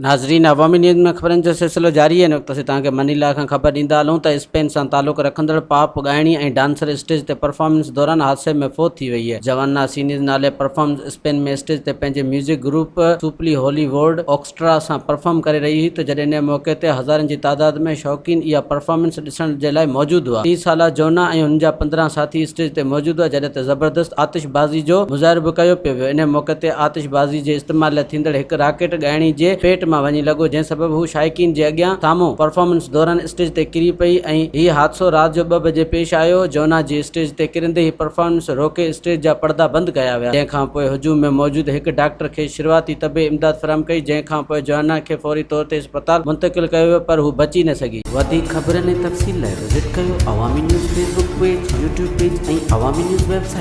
ناظرين عوامي نيوز ۾ خبرن جو سلسلو جاري آهي. هن وقت اسين توهان کي منيلا کان خبر ڏيندا هلون ته اسپين سان تعلق رکندڙ پاپ ڳائڻي ۽ ڊانسر اسٽيج تي پرفارمنس دوران حادثي ۾ فوت ٿي وئي. جوانا سينيز نالي پرفارمز اسپين ۾ اسٽيج تي پنهنجي ميوزڪ گروپ سوپلي هولي ووڊ آرڪسٽرا سان پرفارم ڪري رهي هئي ته جڏهن ان موقعي تي هزارن جي تعداد ۾ شوقين اها پرفارمنس ڏسڻ جي لاء موجود هئا. 30 سالا جونا ۽ هن جا 15 ساٿي اسٽيج تي موجود هئا جڏهن ته زبردست آتش بازي جو مظاهرو به ڪيو پيو ويو. انهي موقعي تي آتش بازي جي استعمال لاء ٿيندڙ هڪ راڪيٽ ڳائڻي جي پيٽ مان وڃي لڳو جنهن سبب هو شائقين جي اڳيان سامهون پرفارمنس دوران اسٽيج تي ڪري پئي ۽ هي حادثو رات جو ٻه بجي پيش آيو. جونا جي اسٽيج تي ڪرندي ئي پرفارمنس روڪي اسٽيج جا پڙدا بند ڪيا ويا جنهن کان پوء هجوم ۾ موجود هڪ ڊاڪٽر کيس شروعاتي طبي امداد فراهم ڪئي جنهن کان پوء جوانا کي فوري طور تي اسپتال منتقل ڪيو ويو پر هو بچي نه سگهي. وڌيڪ خبرن ۽ تفصيل لاء وزٽ ڪيو Awami news Facebook page, YouTube page ۽ Awami news website.